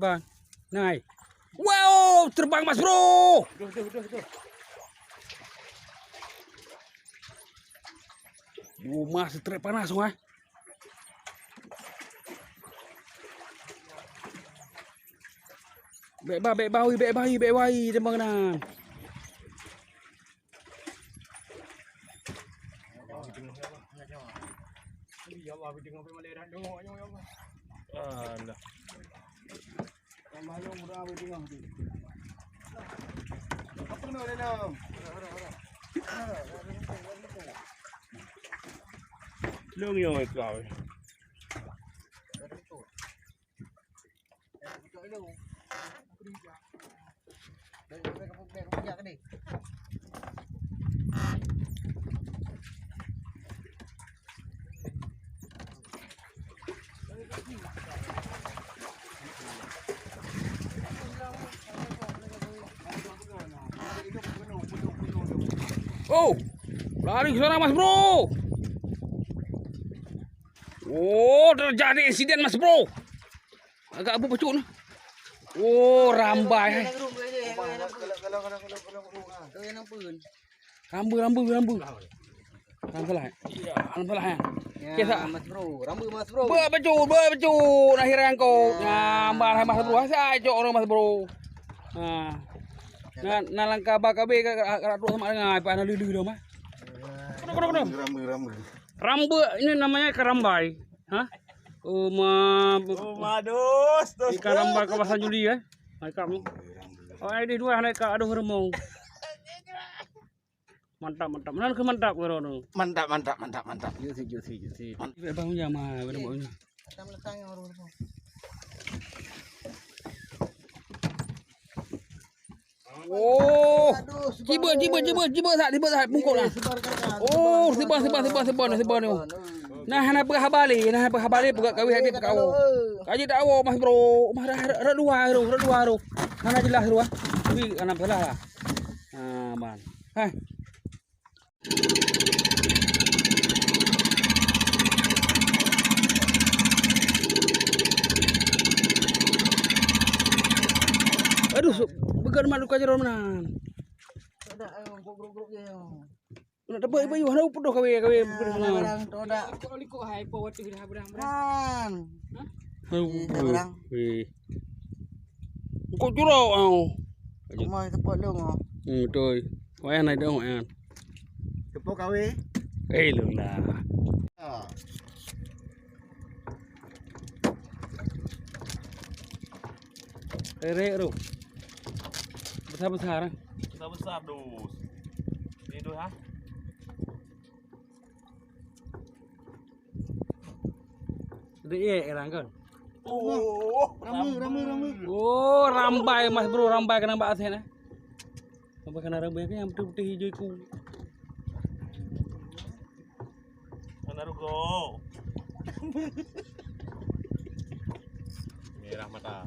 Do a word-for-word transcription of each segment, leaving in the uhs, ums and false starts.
Bang. Nai. Wow, terbang, Mas Bro. Duh, duh, duh, duh. Duh, Mas, trek panas, wah. Bèk ba, bèk ba, ui, bèk ba, ui, bèk ba, ui, terbang nan. Alah. Lông yo kau. Oh, lari ke sana, Mas Bro. Oh, terjadi insiden, Mas Bro. Agak abu pacuk ni. Oh, rambai, hai. Rambu, rambu, rambu. Kan salah. Ya, kan salah, ya. Ya, okey, sah. Mas Bro, rambu, Mas Bro. Beuh, pacuk, beuh, pacuk. Nah, hirang kau. Ya. Ya, bah, Mas Bro. Asai cok orang, Mas Bro. Ha. Nah, nah, langkah bah kabe ka, ka, ka, ka, sama dengan apa, nah, lulu dah, mah. Rambu, rambu, rambu. Rambu ini namanya karambai. Hah? Oh, ma, oh, ma, dos, dos, ikan dos. Rambai kawasan Juli, eh? Hai, kamu. Oh, ai deh dua, hai, ka, aduh, remong. Mantap, mantap. Nan ke mantap, karo tu. Mantap, mantap, mantap, mantap. Juicy, juicy, juicy. Mantap. Eh, bang, hujan, mah, bang, bang, hujan. Datang letang yang orang tu. Oh. Aduh, sebar. Cibeuet, cibeuet, cibeuet, cibeuet that, cibeuet that, bungkôk lah. Eh, sebar, kakak. Oh, sebar, sebar, sebar, sebar, sebar, sebar, sebar, sebar, sebar. Nah, hana peugah haba lé, hana peugah haba lé, peugah kawé hati peugah. Kaji tak awo, Mas Bro. Mas, dah, dah, dah dua, dah, dah dua, dah. Hana jelas, dah. Tapi hana masalah lah. Ha, ban. Hai. Aduh, su-, beukan mak luka jaroe meunan. Ada, eh, grup-grup je. Nak tebak ibu, ibu, hana pedoh kawé, kawé, pedoh meunan. Barang tu ada. Likot hai po watèe dah berang-berang. Han. Hah? Ih, dah berang. Eh. Kok curok, au. Cuma tepok dong, au. Hmm, betul. Wayah naik dong, wayah. Tepok kawé. Eh, lula. Ah. Rerek tu. Besar-besar, eh. Besar-besar, dus. Ni, dus, ha? Dek ye, orang kan? Oh, ramai, ramai, ramai. Oh, rambai, Mas Bro, rambai kena bak asin, eh. Sampai kena rambai kan yang putih-putih hijau iku. Mana ruko? Merah mata.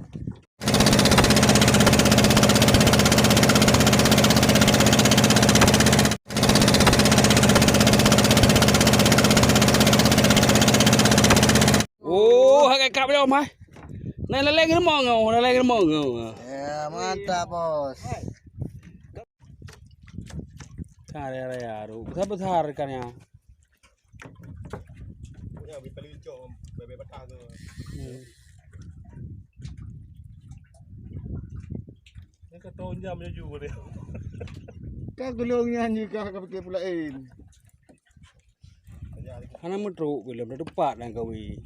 Oh, hai kap lom, hai. Nah, laleng rumoh ngau, laleng rumoh ngau. Ya, mantap, Bos. Kan raya-raya tu. Besar-besar ikannya. Ya, beli pali cok, bebek batang tu. Hmm. Ni kata onjam jaju dia. Ka gulong nyan je ka, ka fikir pula lain. Hana meutrok, belum ada tempat dan kawi.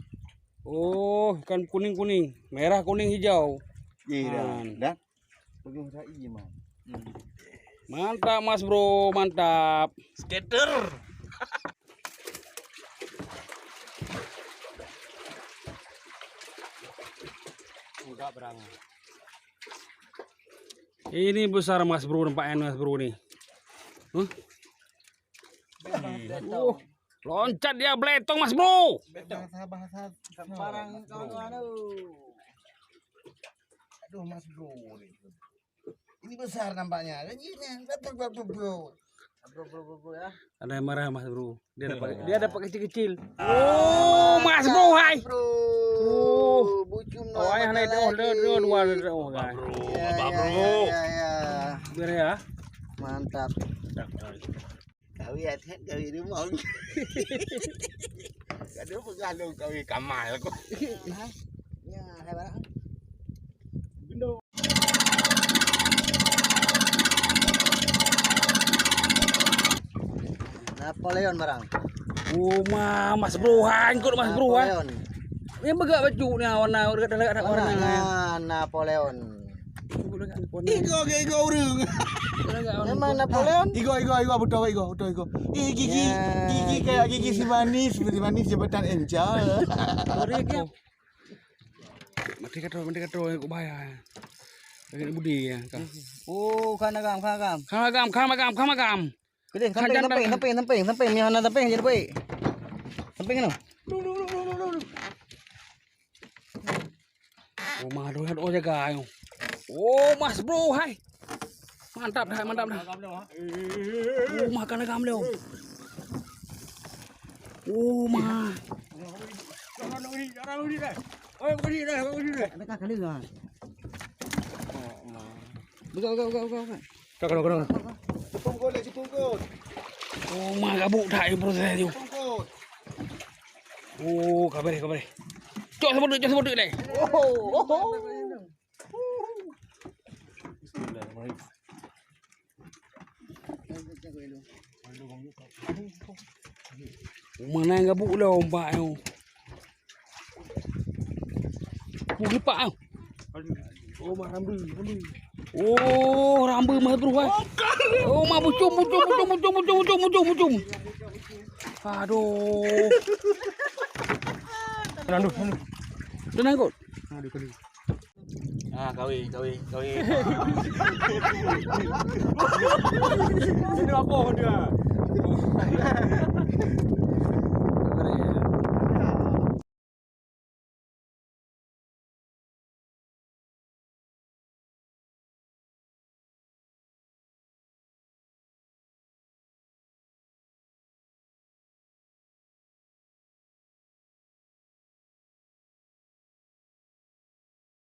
Oh, ikan kuning-kuning, merah, kuning, hijau. Iya, dah. Han. Dah. Penuh rai, Man. Hmm. Mantap, Mas Bro, mantap. Skater. Udah berang. Ini besar, Mas Bro, nampak, Mas Bro ni. Huh? Ih, uh, loncat dia beletong, Mas Bro. Bahasa, bahasa sembarang kawan-kawan tu. Aduh, Mas Bro ni. Ini besar nampaknya. Kan ini, betul, betul, bro. Bro, bro, bro, bro, ya. Ada yang marah, Mas Bro. Dia dapat, dia dapat kecil-kecil. Oh, Mas Bro, hai. Bro. Oh. Bucum. Oh, ayah naik doh, doh, doh, dua, doh, doh, kan. Ya, ya, ya, ya, ya. Biar ya. Mantap. Kawin atet, kawin rumong. Kado peugah lôn kawin Kamal ko. Ya, hai barang. Napoleon barang. Oh, ma, Mas Bro, hai, kot Mas Bro, hai. Napoleon. Ni begak baju ni warna, warna, warna. Warna Napoleon. Igo, igo, igo ureueng. Memang Napoleon. Igo, igo, igo, beutôi, igo, beutôi, igo. Eh, gigi, ya, gigi kayak gigi si manis, si manis jabatan encol. Mati kata, mati kata, aku bahaya. Lagi budi ya, kah. Oh, kan agam, kan agam. Kan agam, kan agam, kan agam. Kedeh, samping, samping, samping, samping, samping, ni hana samping jadi baik. Samping kena. Oh, mah, doh, doh, jaga, ayo. Oh, Mas Bro, hai. Mantap dah, mantap dah. Oh, makan agam leo. Oh, mah. Jangan lari, jangan lari dah. Oi, pergi dah, pergi dah. Ada kali lah. Buka, buka, buka, buka, buka. Cok, cok, cok. Cepungkot, eh, cepungkot. Oh, mah gabuk dah, eh, proses tu. Cepungkot. Oh, kabar, kabar. Cok sabut, cok sabut deh. Oh, oh, oh. Bismillahirrahmanirrahim. Mana yang gabuk lah ombak tu? Bukan pak tu. Oh, mak rambu, rambu. Oh, rambu mah terus, eh. Oh, mak bucum, bucum, bucum. Aduh. Tenang dulu, tenang dulu. Tenang kot. Aduh, kali. Ah, kawin, kawin, kawin. Sini apa dia?